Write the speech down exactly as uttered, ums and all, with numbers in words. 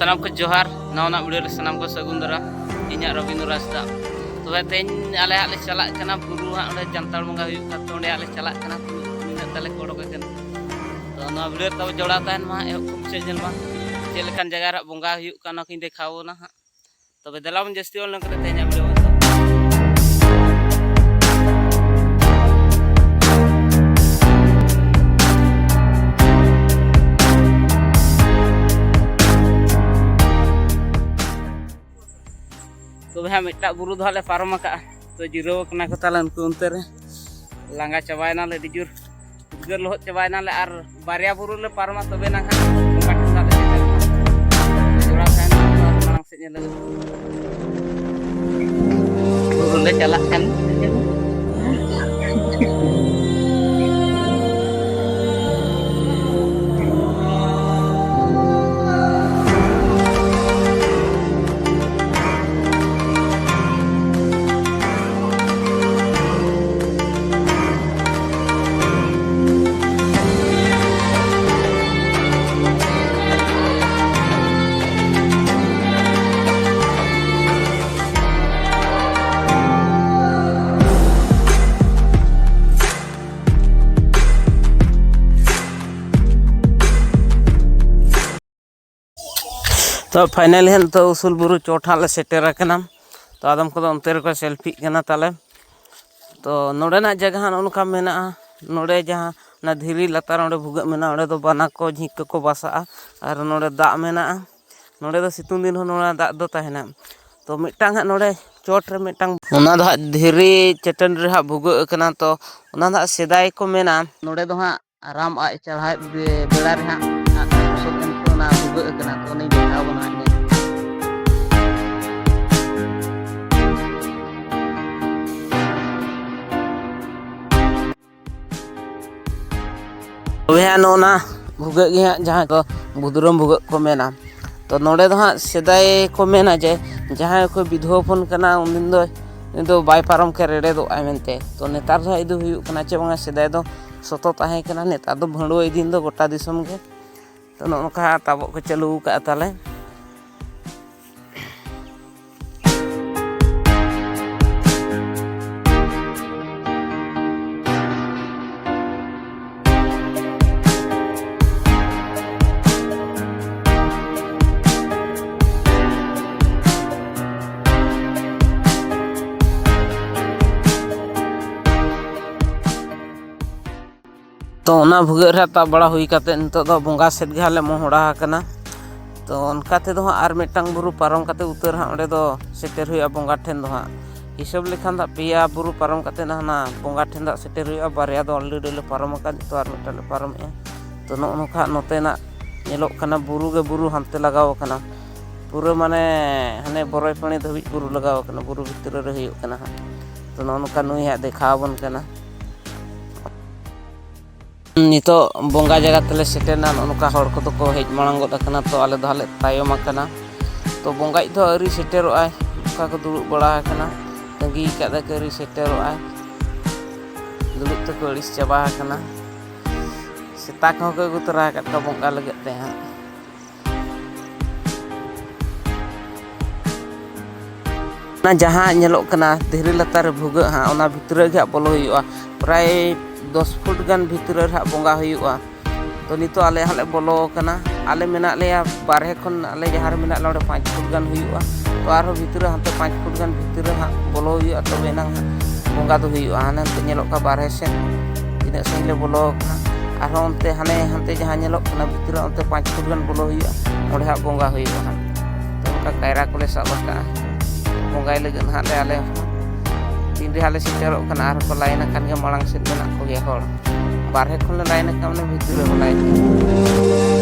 ᱥᱟᱱᱟᱢ ᱠᱚ ᱡᱚᱦᱟᱨ, ᱱᱟᱣᱟᱱᱟᱜ ᱵᱷᱤᱰᱤᱭᱳ ᱨᱮ ᱥᱟᱱᱟᱢ ᱠᱚ ᱥᱟᱹᱜᱩᱱ ᱫᱟᱨᱟᱢ᱾ ᱤᱧᱟᱹᱜ ᱨᱚᱵᱤᱱᱫᱨᱚ ᱦᱟᱸᱥᱫᱟ᱾ ᱛᱚᱵᱮ ᱛᱮᱦᱮᱧ ᱟᱞᱮ ᱦᱟᱸᱜ ᱞᱮ ᱪᱟᱞᱟᱜ ᱠᱟᱱᱟ ᱵᱩᱨᱩ ᱦᱟᱸᱜ, ᱚᱸᱰᱮ ᱡᱟᱱᱛᱟᱲ ᱵᱚᱸᱜᱟ ᱦᱩᱭᱩᱜ ᱠᱟᱱᱟ, ᱛᱚ ᱚᱸᱰᱮ ᱦᱟᱸᱜ ᱞᱮ ᱪᱟᱞᱟᱜ ᱠᱟᱱᱟ᱾ ᱛᱤᱱᱟᱹᱜ ᱛᱟᱞᱮ ᱠᱚ ᱚᱰᱚᱠ ᱟᱠᱟᱱᱟ᱾ ᱛᱚ ᱱᱚᱣᱟ ᱵᱷᱤᱰᱤᱭᱳ ᱨᱮ ᱛᱟᱵᱚ ᱡᱚᱲᱟᱣ ᱛᱟᱦᱮᱱ ᱢᱟ, ᱮᱦᱚᱵ ᱠᱷᱚᱱ ᱢᱩᱪᱟᱹᱫ ᱧᱮᱞ ᱢᱟ᱾ ᱪᱮᱫ ᱞᱮᱠᱟᱱ ᱡᱟᱭᱜᱟ ᱨᱮ ᱦᱟᱸᱜ ᱵᱚᱸᱜᱟ ᱦᱩᱭᱩᱜ ᱠᱟᱱᱟ, ᱚᱱᱟ ᱠᱚᱧ ᱫᱮᱠᱷᱟᱣ ᱵᱚᱱᱟ ᱦᱟᱸᱜ᱾ ᱛᱚᱵᱮ ᱫᱮᱞᱟ ᱵᱚᱱ ᱡᱟᱹᱥᱛᱤ ᱚᱞ ᱞᱮᱱᱠᱷᱟᱱ ᱛᱮᱦᱮᱧᱟᱜ ᱵᱷᱤᱰᱤᱭᱳ ᱵᱚᱱ ᱮᱛᱚᱦᱚᱵᱟ᱾ ᱛᱚᱵᱮ ᱦᱟᱸᱜ ᱢᱤᱫᱴᱟᱜ ᱵᱩᱨᱩ ᱫᱚ ᱦᱟᱸᱜ ᱞᱮ ᱯᱟᱨᱚᱢ ᱟᱠᱟᱜᱼᱟ᱾ ᱛᱚ ᱡᱤᱨᱟᱹᱣ ᱟᱠᱟᱱᱟ ᱠᱚ ᱛᱟᱞᱮ ᱩᱱᱠᱩ ᱚᱱᱛᱮ ᱨᱮ᱾ ᱞᱟᱸᱜᱟ ᱪᱟᱵᱟᱭᱮᱱᱟᱞᱮ ᱟᱹᱰᱤ ᱡᱳᱨ᱾ ᱩᱫᱽᱜᱟᱹᱨ ᱞᱚᱦᱚᱫ ᱪᱟᱵᱟᱭᱮᱱᱟᱞᱮ ᱟᱨ ᱵᱟᱨᱭᱟ ᱵᱩᱨᱩ ᱞᱮ ᱯᱟᱨᱚᱢᱟ, ᱛᱚᱵᱮ ᱱᱟᱝ ᱦᱟᱸᱜ ᱵᱚᱸᱜᱟ ᱴᱷᱮᱱ ᱫᱚ ᱞᱮ ᱥᱮᱴᱮᱨᱚᱜᱼᱟ᱾ ᱡᱚᱲᱟᱣ ᱛᱟᱦᱮᱱ ᱢᱟ ᱟᱨ ᱢᱟᱲᱟᱝ ᱥᱮᱫ ᱧᱮᱞ ᱞᱟᱹᱜᱤᱫ᱾ ᱵᱩᱨᱩ ᱞᱮ ᱪᱟᱞᱟᱜ ᱠᱟᱱ᱾ ᱛᱚ finally ᱦᱟᱸᱜ ᱱᱤᱛᱚᱜ ᱩᱥᱩᱞ ᱵᱩᱨᱩ ᱪᱚᱴ ᱦᱟᱸᱜ ᱞᱮ ᱥᱮᱴᱮᱨ ᱟᱠᱟᱱᱟ᱾ ᱛᱚ ᱟᱫᱚᱢ ᱠᱚᱫᱚ ᱚᱱᱛᱮ ᱨᱮᱠᱚ ᱥᱮᱞᱯᱷᱤᱜ ᱠᱟᱱᱟ ᱛᱟᱞᱮ᱾ ᱛᱚ ᱱᱚᱰᱮᱱᱟᱜ ᱡᱟᱭᱜᱟ ᱦᱟᱸᱜ ᱱᱚᱜᱼᱚ ᱱᱚᱝᱠᱟ ᱢᱮᱱᱟᱜᱼᱟ᱾ ᱱᱚᱰᱮ ᱡᱟᱦᱟᱸ ᱚᱱᱟ ᱫᱷᱤᱨᱤ ᱞᱟᱛᱟᱨ ᱚᱸᱰᱮ ᱵᱷᱩᱜᱟᱹᱜ ᱢᱮᱱᱟᱜᱼᱟ, ᱚᱸᱰᱮ ᱫᱚ ᱵᱟᱱᱟ ᱠᱚ ᱡᱷᱤᱸᱠ ᱠᱚᱠᱚ ᱵᱟᱥᱟᱜᱼᱟ᱾ ᱟᱨ ᱱᱚᱰᱮ ᱫᱟᱜ ᱢᱮᱱᱟᱜᱼᱟ᱾ ᱱᱚᱰᱮ ᱫᱚ ᱥᱤᱛᱩᱝ ᱫᱤᱱ ᱦᱚᱸ ᱱᱚᱣᱟ ᱫᱟᱜ ᱫᱚ ᱛᱟᱦᱮᱱᱟ᱾ ᱛᱚ ᱢᱤᱫᱴᱟᱝ ᱦᱟᱸᱜ ᱱᱚᱰᱮ ᱪᱚᱴ ᱨᱮ ᱢᱤᱫᱴᱟᱝ, ᱚᱱᱟ ᱫᱚ ᱦᱟᱸᱜ ᱫᱷᱤᱨᱤ ᱪᱟᱹᱴᱟᱹᱱᱤ ᱨᱮ ᱦᱟᱸᱜ ᱵᱷᱩᱜᱟᱹᱜ ᱟᱠᱟᱱᱟ᱾ ᱛᱚ ᱚᱱᱟ ᱫᱚ ᱦᱟᱸᱜ ᱥᱮᱫᱟᱭ ᱠᱚ ᱢᱮᱱᱟ, ᱱᱚᱰᱮ ᱫᱚ ᱦᱟᱸᱜ ᱨᱟᱢ ᱟᱡ ᱪᱟᱲᱦᱟᱣᱮᱫ ᱵᱮ-, ᱵᱮᱲᱟ ᱨᱮ ᱦᱟᱸᱜ ᱟᱜ ᱥᱟᱨ ᱠᱚ ᱥᱚᱛ ᱮᱱ ᱠᱷᱟᱱ ᱚᱱᱟ ᱵᱷᱩᱜᱟᱹᱜ ᱟᱠᱟᱱᱟ᱾ ᱛᱚ ᱚᱱᱟᱧ ᱫᱮᱠᱷᱟᱣ ᱟᱵᱚᱱᱟ ᱦᱟᱸᱜ ᱧᱮᱞ᱾ ᱛᱚᱵᱮ ᱦᱟᱸᱜ ᱱᱚᱜᱼᱚ ᱱᱟ ᱵᱷᱩᱜᱟᱹᱜ ᱜᱮ ᱦᱟᱸᱜ ᱡᱟᱦᱟᱸ ᱠᱚ ᱵᱩᱫᱽᱨᱚᱢ ᱵᱷᱩᱜᱟᱹᱜ ᱠᱚ ᱢᱮᱱᱟ᱾ ᱛᱚ ᱱᱚᱰᱮ ᱫᱚ ᱦᱟᱸᱜ ᱥᱮᱫᱟᱭ ᱠᱚ ᱢᱮᱱᱟ ᱡᱮ ᱡᱟᱦᱟᱸᱭ ᱠᱚ ᱵᱤᱫᱷᱚᱵᱟ ᱦᱚᱯᱚᱱ ᱠᱟᱱᱟ, ᱩᱱᱤ ᱫᱚ, ᱩᱱᱤ ᱫᱚ ᱵᱟᱭ ᱯᱟᱨᱚᱢ ᱠᱮ ᱨᱮᱲᱮᱫᱚᱜᱼᱟᱭ ᱢᱮᱱᱛᱮ᱾ ᱛᱚ ᱱᱮᱛᱟᱨ ᱫᱚ ᱦᱟᱸᱜ ᱤᱫᱤ ᱦᱩᱭᱩᱜ ᱠᱟᱱᱟ, ᱪᱮ ᱵᱟᱝᱟ ᱥᱮᱫᱟᱭ ᱫᱚ ᱥᱚᱛᱚ ᱛᱟᱦᱮᱸ ᱠᱟᱱᱟ, ᱱᱮᱛᱟᱨ ᱫᱚ ᱵᱷᱟᱺᱰᱩᱣᱟᱹ ᱤᱫᱤᱱ ᱫᱚ ᱜᱚᱴᱟ ᱫᱤᱥᱚᱢ ᱜᱮ᱾ ᱛᱚ ᱱᱚᱜᱼᱚ ᱱᱚᱝᱠᱟ ᱛᱟᱵᱚᱜ ᱠᱚ ᱪᱟᱹᱞᱩ ᱟᱠᱟᱫᱼᱟ ᱛᱟᱞᱮ᱾ ᱛᱚ ᱚᱱᱟ ᱵᱷᱩᱜᱟᱹᱜ ᱨᱮ ᱛᱟᱵ ᱵᱟᱲᱟ ᱦᱩᱭ ᱠᱟᱛᱮ ᱱᱤᱛᱚᱜ ᱫᱚ ᱵᱚᱸᱜᱟ ᱥᱮᱫ ᱜᱮ ᱦᱟᱸᱜ ᱞᱮ ᱢᱚᱦᱚᱰᱟ ᱟᱠᱟᱱᱟ᱾ ᱛᱚ ᱚᱱᱠᱟ ᱛᱮᱫᱚ ᱦᱟᱸᱜ ᱟᱨ ᱢᱤᱫᱴᱟᱝ ᱵᱩᱨᱩ ᱯᱟᱨᱚᱢ ᱠᱟᱛᱮ ᱩᱛᱟᱹᱨ ᱦᱟᱸᱜ ᱚᱸᱰᱮ ᱫᱚ ᱥᱮᱴᱮᱨ ᱦᱩᱭᱩᱜᱼᱟ ᱵᱚᱸᱜᱟ ᱴᱷᱮᱱ ᱫᱚ ᱦᱟᱸᱜ᱾ ᱦᱤᱥᱟᱹᱵ ᱞᱮᱠᱷᱟᱱ ᱫᱚ ᱦᱟᱸᱜ ᱯᱮᱭᱟ ᱵᱩᱨᱩ ᱯᱟᱨᱚᱢ ᱠᱟᱛᱮ ᱦᱟᱱᱟ ᱵᱚᱸᱜᱟ ᱴᱷᱮᱱ ᱫᱚ ᱦᱟᱸᱜ ᱥᱮᱴᱮᱨ ᱦᱩᱭᱩᱜᱼᱟ᱾ ᱵᱟᱨᱭᱟ ᱫᱚ already ᱞᱮ ᱯᱟᱨᱚᱢ ᱟᱠᱟᱫ, ᱱᱤᱛᱚᱜ ᱟᱨ ᱢᱤᱫᱴᱟᱝ ᱞᱮ ᱯᱟᱨᱚᱢᱮᱜᱼᱟ᱾ ᱛᱚ ᱱᱚᱜᱼᱚ ᱱᱚᱝᱠᱟ ᱦᱟᱸᱜ ᱱᱚᱛᱮᱱᱟᱜ ᱧᱮᱞᱚᱜ ᱠᱟᱱᱟ, ᱵᱩᱨᱩ ᱜᱮ ᱵᱩᱨᱩ ᱦᱟᱱᱛᱮ ᱞᱟᱜᱟᱣ ᱟᱠᱟᱱᱟ᱾ ᱯᱩᱨᱟᱹ ᱢᱟᱱᱮ ᱦᱟᱱᱮ ᱵᱚᱨᱚᱭ ᱯᱟᱹᱲᱤ ᱫᱷᱟᱹᱵᱤᱡ ᱵᱩᱨᱩ ᱞᱟᱜᱟᱣ ᱟᱠᱟᱱᱟ, ᱵᱩᱨᱩ ᱵᱷᱤᱛᱨᱤ ᱨᱮ ᱦᱩᱭᱩᱜ ᱠᱟᱱᱟ ᱦᱟᱸᱜ᱾ ᱛᱚ ᱱᱚᱜᱼᱚ ᱱᱚᱝᱠᱟ ᱱᱩᱭ ᱦᱟᱸᱜ ᱫᱮᱠᱷᱟᱣ ᱟᱵᱚᱱ ᱠᱟᱱᱟ᱾ ᱱᱤᱛᱚᱜ ᱵᱚᱸᱜᱟ ᱡᱟᱭᱜᱟ ᱛᱮᱞᱮ ᱥᱮᱴᱮᱨᱱᱟ᱾ ᱱᱚᱜᱼᱚ ᱱᱚᱝᱠᱟ ᱦᱚᱲ ᱠᱚᱫᱚ ᱠᱚ ᱦᱮᱡ ᱢᱟᱲᱟᱝ ᱜᱚᱫ ᱟᱠᱟᱱᱟ, ᱛᱚ ᱟᱞᱮ ᱫᱚ ᱦᱟᱸᱜ ᱞᱮ ᱛᱟᱭᱚᱢ ᱟᱠᱟᱱᱟ᱾ ᱛᱚ ᱵᱚᱸᱜᱟᱭᱤᱡ ᱫᱚ ᱟᱹᱣᱨᱤ ᱥᱮᱴᱮᱨᱚᱜᱼᱟᱭ, ᱱᱚᱝᱠᱟ ᱠᱚ ᱫᱩᱲᱩᱵ ᱵᱟᱲᱟ ᱟᱠᱟᱱᱟ, ᱛᱟᱺᱜᱤ ᱟᱠᱟᱫ ᱫᱚᱠᱚ ᱟᱹᱣᱨᱤ ᱥᱮᱴᱮᱨᱚᱜᱼᱟᱭ᱾ ᱫᱩᱲᱩᱵ ᱛᱮᱠᱚ ᱟᱹᱲᱤᱥ ᱪᱟᱵᱟ ᱟᱠᱟᱱᱟ᱾ ᱥᱮᱛᱟ ᱠᱚᱦᱚᱸ ᱠᱚ ᱟᱹᱜᱩ ᱛᱚᱨᱟ ᱟᱠᱟᱫ ᱠᱚᱣᱟ ᱵᱚᱸᱜᱟ ᱞᱟᱹᱜᱤᱫ ᱛᱮ ᱦᱟᱸᱜ᱾ ᱚᱱᱟ ᱡᱟᱦᱟᱸ ᱧᱮᱞᱚᱜ ᱠᱟᱱᱟ ᱫᱷᱤᱨᱤ ᱞᱟᱛᱟᱨ ᱨᱮ ᱵᱷᱩᱜᱟᱹᱜ ᱦᱟᱸᱜ, ᱚᱱᱟ ᱵᱷᱤᱛᱨᱤ ᱜᱮ ᱦᱟᱸᱜ ᱵᱚᱞᱚ ᱦᱩᱭᱩᱜᱼᱟ᱾ ᱯᱨᱟᱭ ᱫᱚᱥ ᱯᱷᱩᱴ ᱜᱟᱱ ᱵᱷᱤᱛᱨᱤ ᱨᱮ ᱦᱟᱸᱜ ᱵᱚᱸᱜᱟ ᱦᱩᱭᱩᱜᱼᱟ᱾ ᱛᱚ ᱱᱤᱛᱚᱜ ᱟᱞᱮ ᱦᱟᱸᱜ ᱞᱮ ᱵᱚᱞᱚ ᱟᱠᱟᱱᱟ᱾ ᱟᱞᱮ ᱢᱮᱱᱟᱜ ᱞᱮᱭᱟ ᱵᱟᱨᱦᱮ ᱠᱷᱚᱱ, ᱟᱞᱮ ᱡᱟᱦᱟᱸ ᱨᱮ ᱢᱮᱱᱟᱜ ᱞᱮᱭᱟ ᱚᱸᱰᱮ ᱯᱟᱸᱪ ᱯᱷᱩᱴ ᱜᱟᱱ ᱦᱩᱭᱩᱜᱼᱟ᱾ ᱛᱚ ᱟᱨᱦᱚᱸ ᱵᱷᱤᱛᱨᱤ ᱨᱮ ᱦᱟᱱᱛᱮ ᱯᱟᱸᱪ ᱯᱷᱩᱴ ᱜᱟᱱ ᱵᱷᱤᱛᱨᱤ ᱨᱮ ᱦᱟᱸᱜ ᱵᱚᱞᱚ ᱦᱩᱭᱩᱜᱼᱟ, ᱛᱚᱵᱮ ᱮᱱᱟᱝ ᱦᱟᱸᱜ ᱵᱚᱸᱜᱟ ᱫᱚ ᱦᱩᱭᱩᱜᱼᱟ᱾ ᱦᱟᱱᱮ ᱦᱟᱱᱛᱮ ᱧᱮᱞᱚᱜ ᱠᱟᱱᱟ ᱵᱟᱨᱦᱮ ᱥᱮᱫ ᱛᱤᱱᱟᱹᱜ ᱥᱟᱺᱜᱤᱧ ᱞᱮ ᱵᱚᱞᱚ ᱟᱠᱟᱱᱟ᱾ ᱟᱨᱦᱚᱸ ᱚᱱᱛᱮ ᱦᱟᱱᱮ ᱦᱟᱱᱛᱮ ᱡᱟᱦᱟᱸ ᱧᱮᱞᱚᱜ ᱠᱟᱱᱟ ᱵᱷᱤᱛᱨᱤ ᱨᱮ, ᱚᱱᱛᱮ ᱯᱟᱸᱪ ᱯᱷᱩᱴ ᱜᱟᱱ ᱵᱚᱞᱚ ᱦᱩᱭᱩᱜᱼᱟ, ᱚᱸᱰᱮ ᱦᱟᱸᱜ ᱵᱚᱸᱜᱟ ᱦᱩᱭᱩᱜᱼᱟ ᱦᱟᱸᱜ᱾ ᱛᱚ ᱚᱱᱠᱟ ᱠᱟᱭᱨᱟ ᱠᱚᱞᱮ ᱥᱟᱵ ᱟᱠᱟᱫᱼᱟ, ᱵᱚᱸᱜᱟᱭ ᱞᱟᱹᱜᱤᱫ ᱦᱟᱸᱜ ᱞᱮ ᱟᱞᱮ ᱦᱚᱸ᱾ ᱛᱤᱱ ᱨᱮ ᱦᱟᱸᱜ ᱞᱮ ᱥᱮᱴᱮᱨᱚᱜ ᱠᱟᱱᱟ, ᱟᱨᱦᱚᱸ ᱠᱚ ᱞᱟᱭᱤᱱ ᱟᱠᱟᱱ ᱜᱮᱭᱟ, ᱢᱟᱲᱟᱝ ᱥᱮᱫ ᱢᱮᱱᱟᱜ ᱠᱚᱜᱮᱭᱟ ᱦᱚᱲ᱾ ᱵᱟᱨᱦᱮ ᱠᱷᱚᱱ ᱞᱮ ᱞᱟᱭᱤᱱ ᱟᱠᱟᱫᱼᱟ, ᱢᱟᱱᱮ ᱵᱷᱤᱛᱨᱤ ᱨᱮᱦᱚᱸ ᱞᱟᱭᱤᱱ ᱟᱠᱟᱫᱼᱟ᱾